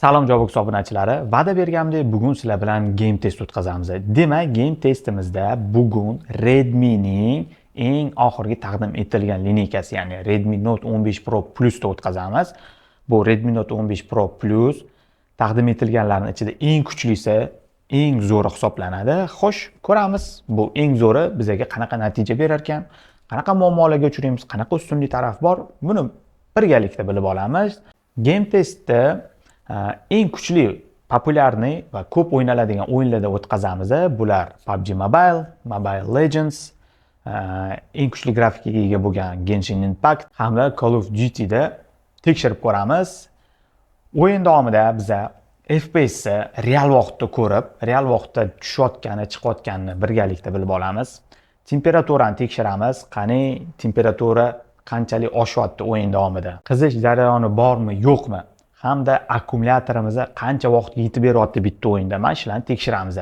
Salom Jobux obunachilari, va'da berganimdek bugun sizlar bilan game test o'tkazamiz. Demak, game testimizda bugun Redmi'ning eng oxirgi taqdim etilgan lineykasi, ya'ni Redmi Note 15 Pro Plus da o'tkazamiz. Bu Redmi Note 15 Pro Plus taqdim etilganlarning ichida eng kuchlisi, eng zo'ri hisoblanadi. Xo'sh, ko'ramiz bu eng zo'ri bizga qanaqa natija berar ekan, qanaqa muammolarga uchraymiz, qanaqa ustunlik taraf bor, buni birgalikda bilib olamiz. Game testda eng kuchli, populyarniy va ko'p o'ynaladigan o'yinlarda o'tkazamiz. Bular PUBG Mobile, Mobile Legends, eng kuchli grafikaga ega bo'lgan Genshin Impact hamda Call of Duty'da tekshirib ko'ramiz. O'yin davomida biza FPSni real vaqtda ko'rib, real vaqtda tushayotgani, chiqayotganini birgalikda bilib olamiz. Temperaturani tekshiramiz. Qani temperatura qanchalik oshyapti o'yin davomida? Qizish jarayoni bormi, yo'qmi? Hamda akkumulyatorimiz qancha vaqt yetib beryapti bitta o'yinda, mana shularni tekshiramiz.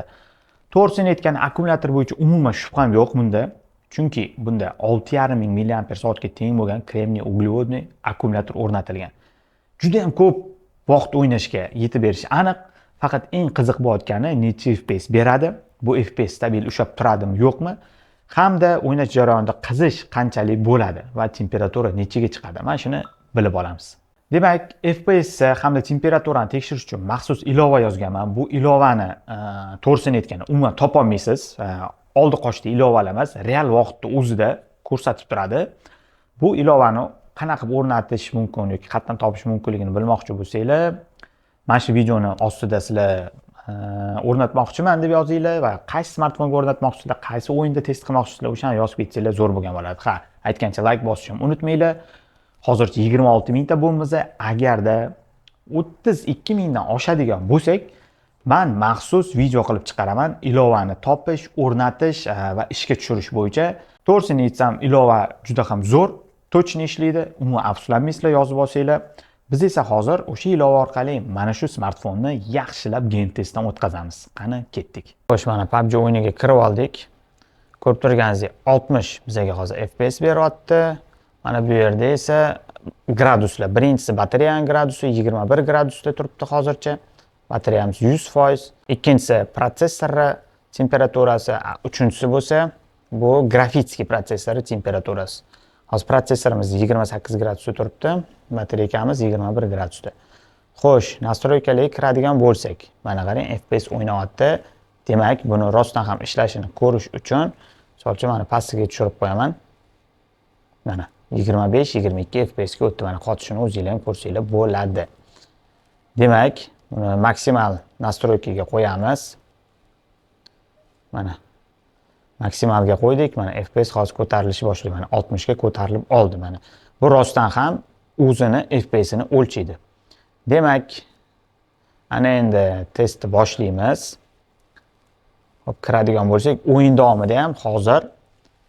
To'g'risini aytganda, akkumulyator bo'yicha umuman shubham yo'q bunda. Chunki bunda 6,5 ming mAh soatga teng bo'lgan kremniy углеводный akkumulyator o'rnatilgan. Juda ham ko'p vaqt o'ynashga yetib berishi aniq. Faqat eng qiziq bo'layotgani necha FPS beradi, bu FPS stabil ushlab turadimi, yo'qmi, hamda o'ynash jarayonida qizish qanchalik bo'ladi va temperatura nechaga chiqadi. Mana shuni bilib olamiz. Demak, FPS hamda temperaturani tekshirish uchun maxsus ilova yozganman. Bu ilovani to'g'risini aytganda umuman topa olmaysiz. Oldi qochdi ilovalar emas, real vaqtda o'zida ko'rsatib turadi. Bu ilovani qanaqa qilib o'rnatish mumkin yoki qayerdan topish mumkinligini bilmoqchi bo'lsanglar, mana shu videoni ostida sizlar o'rnatmoqchiman deb yozinglar va qaysi smartfonga o'rnatmoqchisizlar, qaysi o'yinda test qilmoqchisizlar, o'shani yozib ketsanglar zo'r bo'lgan bo'ladi. Ha, aytgancha like bosishni ham unutmanglar. Hozircha 26 mingta bo'lmasa, agarda 32 mingdan oshadigan bo'lsak, men maxsus video qilib chiqaraman ilovani topish, o'rnatish va ishga tushirish bo'yicha. To'g'risini aytsam, ilova juda ham zo'r, точно ishlaydi, umuman afsuslanmaysizlar yozib olsanglar. Biz esa hozir o'sha ilova orqali mana shu smartfonni yaxshilab game testdan o'tkazamiz. Qani, ketdik. Xo'sh, mana PUBG o'yiniga kirib oldik. Ko'rib turganingizdek 60 bizga hozir FPS beryapti. Mana bu yerda esa graduslar. Birinchisi batareyaning gradusi 21 gradusda turibdi hozircha. Batareyamiz 100%. Ikkinchisi protsessorni temperaturasi, uchinchisi bo'lsa bu grafitskiy protsessori temperaturasi. Hozir protsessorimiz 28 gradusda turibdi, batareykamiz 21 gradusda. Xo'sh, nastroykalarga kiradigan bo'lsak, mana qarang, FPS o'ynayapti. Demak, buni rostdan ham ishlashini ko'rish uchun misol uchun mana pastiga tushirib qo'yaman. Mana 25-22 FPS ga o'tdi. Mana qotishini o'zinglar ham ko'rsanglar bo'ladi. Demak, buni maksimal nastroykaga qo'yamiz. Mana maksimalga qo'ydik. Mana FPS hozir ko'tarilishni boshladi. Mana 60 ga ko'tarilib oldi mana. Bu rostdan ham o'zini FPSini o'lchaydi. Demak, ana endi testni boshlaymiz. Hop, kiradigan bo'lsak, o'yin davomida ham hozir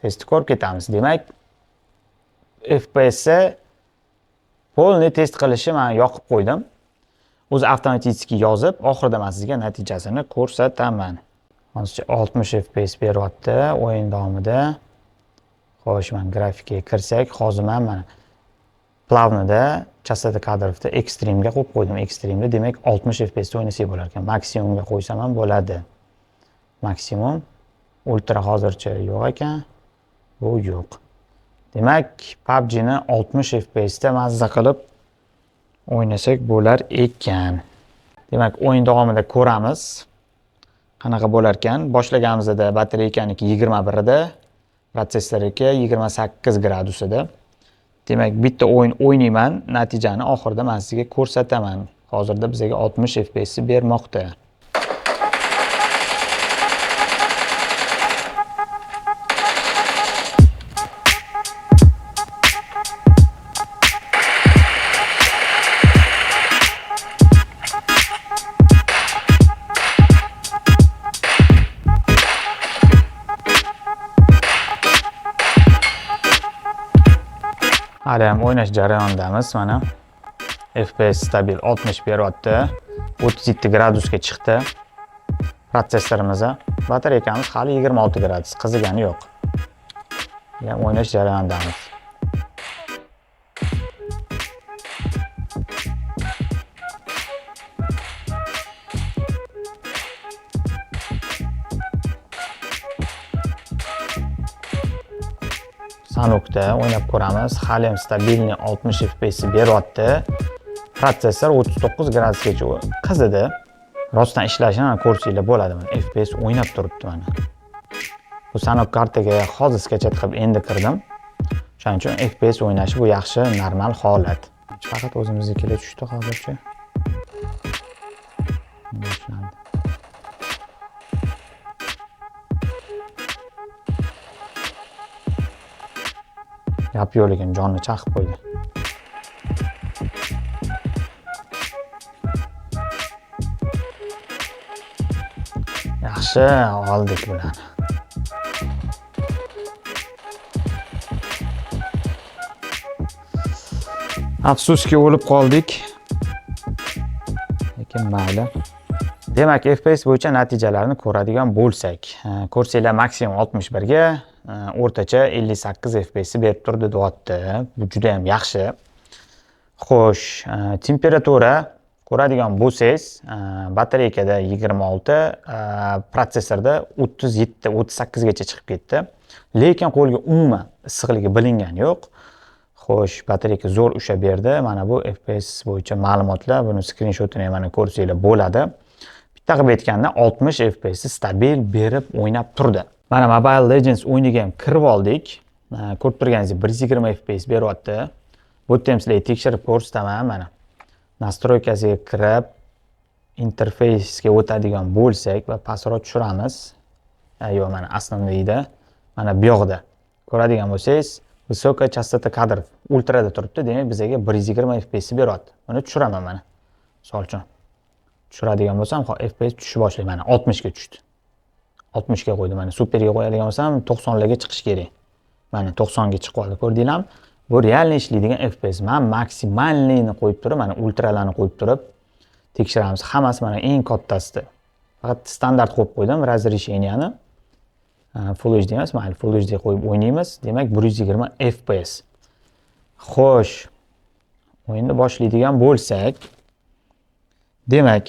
testni ko'rib ketamiz. Demak, FPS polni test qilishni men yoqib qo'ydim. O'zi avtomatik yozib, oxirida men sizga natijasini ko'rsataman. Hozircha 60 FPS beryapti o'yin davomida. Xo'sh, men grafikaga kirsak, hozir men mana plavnida частота kadrovda ekstremga qo'yib qo'ydim. Ekstremda demak 60 FPS da o'ynasak bo'lar ekan. Maksimumga qo'ysam ham bo'ladi. Maksimum ultra hozircha yo'q ekan. Bu yo'q. Demak, PUBG'ni 60 FPS da mazza qilib o'ynasak bo'lar ekan. Demak, o'yin davomida ko'ramiz qanaqa bo'lar ekan. Boshlaganimizda batareykанiki 21 edi, protsessorniki 28 gradus edi. Demak, bitta o'yin o'ynayman, natijani oxirida men sizga ko'rsataman. Hozirda bizga 60 FPS bermoqda. Hali ham o'ynash jarayonidamiz. Mana FPS stabil 60 beryapti. 37 gradusga chiqdi protsessorimiz. Batareykamiz hali 26 gradus, qizigani yo'q. Ham o'ynash jarayonidamiz. Sanokda o'ynab ko'ramiz. Hali ham stabilniy 60 FPS beryapti. Protsessor 39 gradusgacha qizidi. Rostdan ishlashini ko'rsanglar bo'ladi. Mana FPS o'ynab turibdi mana. Bu Sanok kartaga hozir skachat qilib endi kirdim. Shuning uchun FPS o'ynashi bu yaxshi, normal holat. Faqat o'zimiznikilar tushdi hozircha. Boshlandi. Gap yo'q, lekin jonni chaqib qo'ydi. Yaxshi, oldik bularni. Afsuski o'lib qoldik. Lekin mayli. Demak, FPS bo'yicha natijalarni ko'radigan bo'lsak, ko'rsanglar maksimum 61 ga, o'rtacha 58 FPS berib turdi deyapti. Bu juda ham yaxshi. Xo'sh, temperatura ko'radigan bo'lsangiz, batareykada 26, protsessorda 37, 38 gacha chiqib ketdi. Lekin qo'lga umuman issiqligi bilingani yo'q. Xo'sh, batareyka zo'r ushlab berdi. Mana bu FPS bo'yicha ma'lumotlar, buni skrinshotini ham mana ko'rsanglar bo'ladi. Bitta qilib aytganda 60 FPS stabil berib o'ynab turdi. Mana Mobile Legends o'yiniga ham kirib oldik. Ko'rib turganingizdek 120 FPS beryapti. Bu yerda ham sizlarga tekshirib ko'rsataman mana. Nastroykasiga kirib interfeysga o'tadigan bo'lsak va pastroq tushiramiz. Yo'q, mana основныйda, mana bu yoqda ko'radigan bo'lsangiz, высокая частота кадров ultrada turibdi, demak bizga 120 FPS beryapti. Buni tushiraman mana. Misol uchun tushiradigan bo'lsam, hop, FPS tushib boshlaydi, mana 60 ga tushdi. 60 ga qo'ydim, mana superga qo'yadigan bo'lsam 90 larga chiqish kerak. Mana 90 ga chiqib qoldi, ko'rdinglarmi? Bu realniy ishlaydigan FPS. Men maksimalniyni qo'yib turib, mana ultralarni qo'yib turib tekshiramiz. Hammasi mana eng kattasida. Faqat standart qo'yib qo'ydim разрешениeni. Full HD emas, mayli Full HD qo'yib o'ynaymiz. Demak 120 FPS. Xo'sh, o'yinni boshlaydigan bo'lsak, demak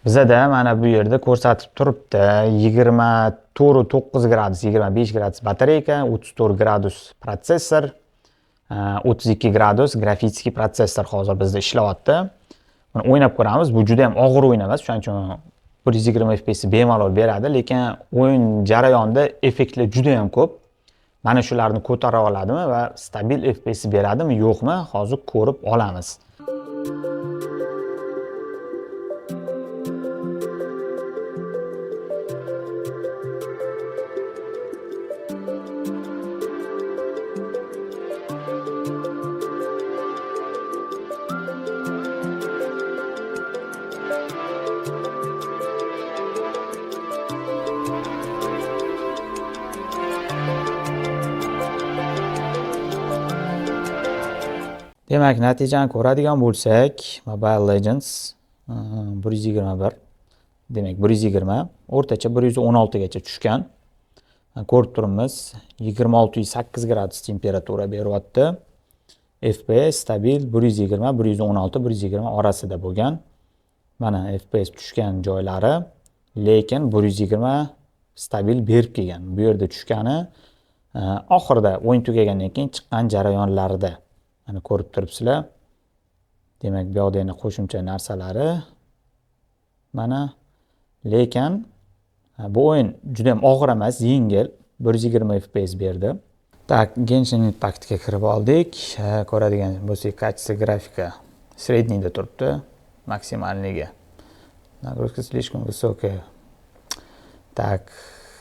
bizada mana bu yerda ko'rsatib turibdi 24,9 gradus, 25 gradus batareyka, 34 gradus protsessor, 32 gradus grafik protsessor hozir bizda ishlayapti. Buni o'ynab ko'ramiz. Bu juda ham og'ir o'yin emas, shuning uchun 120 FPS bemalol beradi, lekin o'yin jarayonida effektlar juda ham ko'p. Mana shularni ko'tara oladimi va stabil FPS beradimi, yo'qmi, hozir ko'rib olamiz. Demak, natijani ko'radigan bo'lsak, Mobile Legends 121, demak 120, o'rtacha 116 gacha tushgan. Ko'rib turibmiz, 26,8 gradus temperatura beryapti. FPS stabil 120, 116, 120 orasida bo'lgan. Mana FPS tushgan joylari, lekin 120 stabil berib kelgan. Bu yerda tushgani, oxirida o'yin tugagandan keyin chiqqan jarayonlarida. Mana ko'rib turibsizlar. Demak, bu yoqda yana qo'shimcha narsalari. Mana, lekin bu o'yin juda ham og'ir emas, yengil. 120 FPS berdi. Tak, Genshin Impactga kirib oldik. Ko'radigan bo'lsak, качество grafika среднийda turibdi, maksimalniga. Нагрузка слишком высокая. Tak,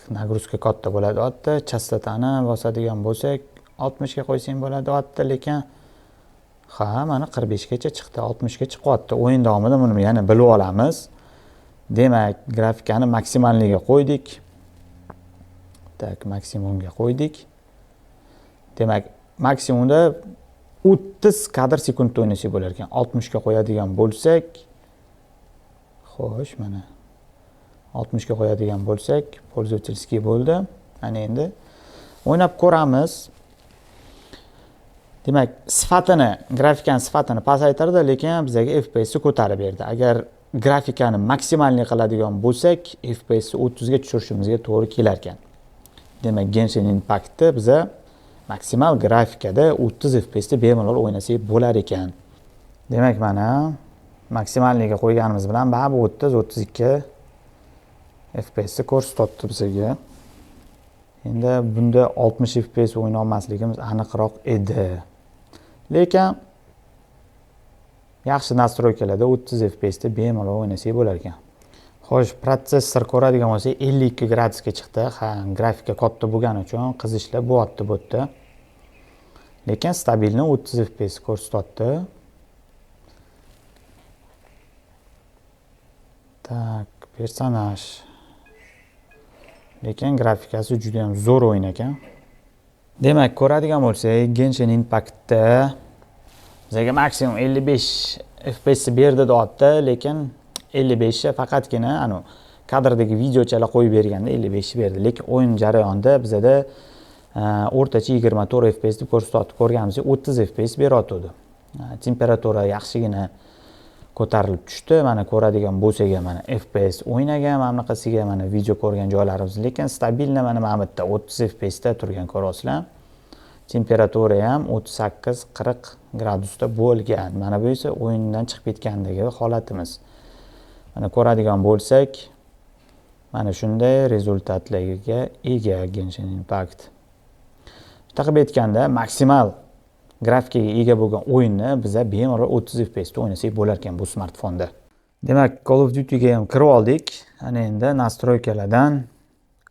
нагрузка katta bo'ladi otda. Chastotani bosadigan bo'lsak, 60 ga qo'ysang bo'ladi otda, lekin ha, mana 45 gacha chiqdi, 60 ga chiqyapti. O'yin davomida buni yana bilib olamiz. Demak, grafikani maksimalniga qo'ydik. Tak, maksimumga qo'ydik. Demak, maksimumda 30 kadr sekundda o'ynasak bo'lar ekan. 60 ga qo'yadigan bo'lsak, xo'sh, mana 60 ga qo'yadigan bo'lsak, пользовательский bo'ldi. Ana endi o'ynab ko'ramiz. Demak, sifatini, grafikani sifatini pasaytirdi, lekin bizga FPS ni ko'tarib berdi. Agar grafikani maksimalniy qiladigan bo'lsak, FPS ni 30 ga tushirishimizga to'g'ri kelar ekan. Demak, Genshin Impactni biza Maksimal grafikada 30 FPS da bemalol o'ynasak bo'lar ekan. Demak, mana maksimalniga qo'yganimiz bilan baribir 30-32 FPS ni ko'rsatyapti bizga. Endi bunda 60 FPS o'yna olmasligimiz aniqroq edi. Lekin yaxshi настройка larda 30 FPS da bemalol o'ynasak bo'lar ekan. Xo'sh, protsessor ko'radigan bo'lsak 52 gradusga chiqdi. Ha, grafika katta bo'lgani uchun qizishlar bo'lyapti bu yerda. Lekin stabilni 30 FPS ko'rsatyapti. Tak, personaj. Lekin grafikasi juda ham zo'r o'yin ekan. Demak, ko'radigan bo'lsak, Genshin Impactda bizga maksimum 55 FPS berdi deyapti, lekin 55 faqatgina anu kadrdagi videochalar qo'yib berganda 55 berdi. Lekin o'yin jarayonida bizada o'rtacha 24 FPS deb ko'rsatyapti. Ko'rganimizdek 30 FPS beryotdi. Temperatura yaxshigina ko'tarilib tushdi. Mana ko'radigan bo'lsak ham mana FPS o'ynagan, mana bunaqasiga mana video ko'rgan joylarimiz, lekin stabilni mana bu yerda 30 FPS da turgan ko'ryapsizlar. Temperatura ham 38-40 gradusda bo'lgan. Mana bu esa o'yindan chiqib ketgandagi holatimiz. Mana ko'radigan bo'lsak, mana shunday rezultatlarga ega Genshin Impact. Taqib aytganda, maksimal grafikaga ega bo'lgan o'yinni biza bemalol 30 FPS da o'ynasak bo'lar ekan bu smartfonda. Demak, Call of Duty ga ham kirib oldik. Ana endi настройка lardan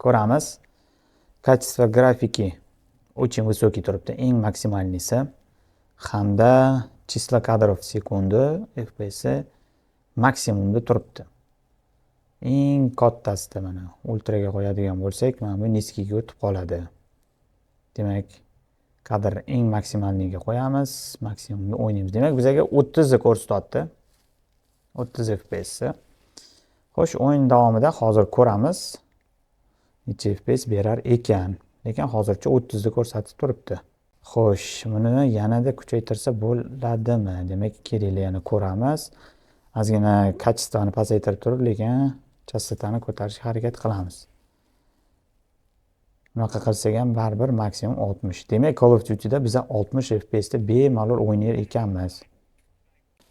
ko'ramiz. Качество графики очень высокий turibdi, eng maksimalnisi. Hamda число кадров в секунду FPS maksimumda turibdi. Eng kattasida mana ultraga qo'yadigan bo'lsak, mana bu низкий ga o'tib qoladi. Demak, kadr eng maksimalniga qo'yamiz, maksimumda o'ynaymiz. Demak, bizga 30 ni ko'rsatyapti. 30 FPS. Xo'sh, o'yin davomida hozir ko'ramiz necha FPS berar ekan. Lekin hozircha 30 ni ko'rsatib turibdi. Xo'sh, buni yanada kuchaytirsa bo'ladimi? Demak, kerakli yana ko'ramiz. Ozgina качество ni pasaytirib turib, lekin chastotani ko'tarishga harakat qilamiz. Bunaqa qilsak ham baribir maksimum 60. Demak, Call of Duty'da biza 60 FPS da bemalol o'ynar ekanmiz.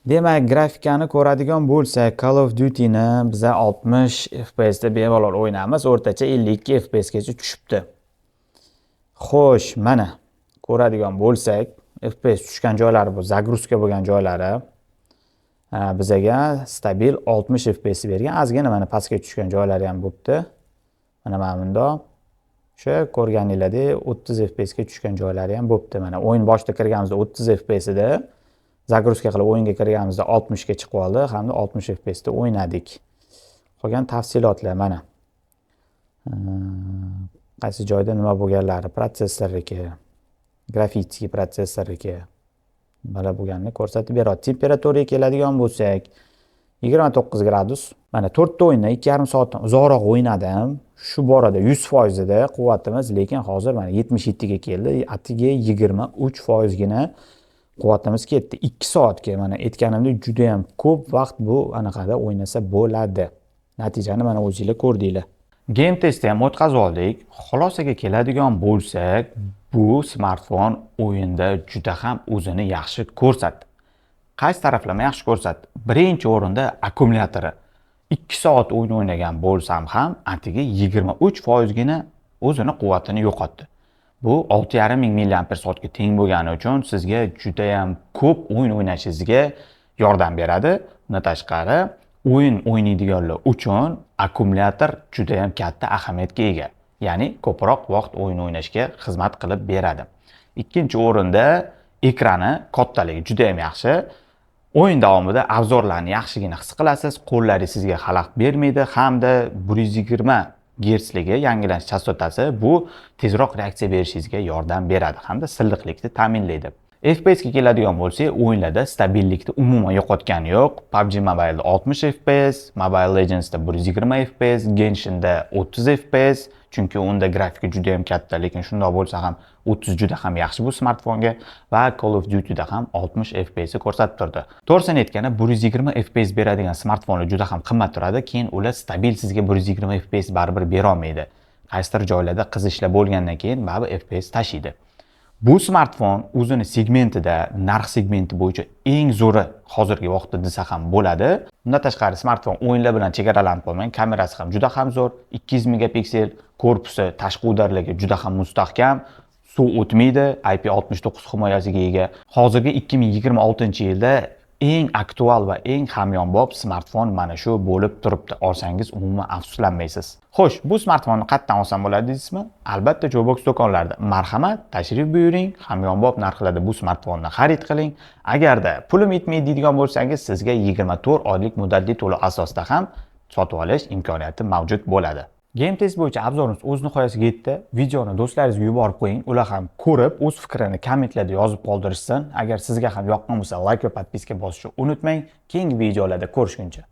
Demak, grafikani ko'radigan bo'lsak, Call of Duty'ni biza 60 FPS da bemalol o'ynamiz. O'rtacha 52 FPS gacha tushibdi. Xo'sh, mana ko'radigan bo'lsak, FPS tushgan joylari bu загрузка bo'lgan joylari. Bizaga stabil 60 FPS bergan. Ozgina mana pastga tushgan joylari ham bo'pti. Mana bundoq. O'sha ko'rganinglardek 30 FPS ga tushgan joylari ham bo'pti. Mana o'yin boshida kirganimizda 30 FPS edi. Загрузка qilib o'yinga kirganimizda 60 ga chiqib oldi hamda 60 FPS da o'ynadik. Qolgan tafsilotlar mana. Qaysi joyda nima bo'lganlari, protsessorniki, grafik protsessorniki nimalar bo'lganini ko'rsatib beradi. Temperaturaga keladigan bo'lsak, 29 gradus. Mana 4 ta o'yinda 2,5 soatdan uzoqroq o'ynadim. Shu borada 100% edi quvvatimiz, lekin hozir mana 77 ga keldi. Atigi 23% gina quvvatimiz ketdi. 2 soatga mana aytganimdek juda ham ko'p vaqt bu anaqada o'ynasa bo'ladi. Natijani mana o'zingizlar ko'rdinglar. Game testni ham o'tkazib oldik. Xulosaga keladigan bo'lsak, bu smartfon o'yinda juda ham o'zini yaxshi ko'rsatdi. Qaysi taraflama yaxshi ko'rsatdi? Birinchi o'rinda akkumulyatori. 2 soat o'yin o'ynagan bo'lsam ham atigi 23% gina o'zini quvvatini yo'qotdi. Bu olti yarim ming milliamper soatga teng bo'lgani uchun sizga juda ham ko'p o'yin o'ynashingizga yordam beradi. Undan tashqari o'yin o'ynaydiganlar uchun akkumulyator juda ham katta ahamiyatga ega. Ya'ni ko'proq vaqt o'yin o'ynashga xizmat qilib beradi. Ikkinchi o'rinda ekrani kattaligi juda ham yaxshi. O'yin davomida obzorlarni yaxshigina his qilasiz, qo'llaringiz sizga xalaqit bermaydi hamda 120 gertsligi yangilanish chastotasi bu tezroq reaksiya berishingizga yordam beradi hamda silliqlikni ta'minlaydi. FPS ga keladigan bo'lsak, o'yinlarda stabillikni umuman yo'qotgani yo'q. PUBG Mobile'da 60 FPS, Mobile Legends'da 120 FPS, Genshin'da 30 FPS, chunki unda grafika juda ham katta, lekin shundoq bo'lsa ham 30 juda ham yaxshi bu smartfonga va Call of Duty'da ham 60 FPS ko'rsatib turdi. To'g'risini aytganda, 120 FPS beradigan smartfonlar juda ham qimmat turadi, keyin ular stabil sizga 120 FPS baribir bera olmaydi. Qaysidir joylarda qizishlar bo'lgandan keyin baribir FPS tashiydi. Bu smartfon o'zini segmentida, narx segmenti bo'yicha eng zo'ri hozirgi vaqtda desa ham bo'ladi. Undan tashqari, smartfon o'yinlar bilan chegaralanib qolmagan, kamerasi ham juda ham zo'r, 200 megapiksel, korpusi tashqi удар larga juda ham mustahkam, suv o'tmaydi, IP69 himoyasiga ega. Hozirgi 2026-yilda eng aktual va eng hamyonbop smartfon mana shu bo'lib turibdi. Olsangiz, umuman afsuslanmaysiz. Xo'sh, bu smartfonni qayerdan olsam bo'ladi deysizmi? Albatta, Joybox do'konlarida. Marhamat, tashrif buyuring, hamyonbop narxlarda bu smartfonni xarid qiling. Agarda pulim yetmaydi deydigan bo'lsangiz, sizga 24 oylik muddatli to'lov asosida ham sotib olish imkoniyati mavjud bo'ladi. Game test bo'yicha обзор imiz o'z nihoyasiga yetdi. Videoni do'stlaringizga yuborib qo'ying. Ular ham ko'rib, o'z fikrini kommentlarda yozib qoldirishsin. Agar sizga ham yoqqan bo'lsa, layk va подписка bosishni unutmang. Keyingi videolarda ko'rishguncha.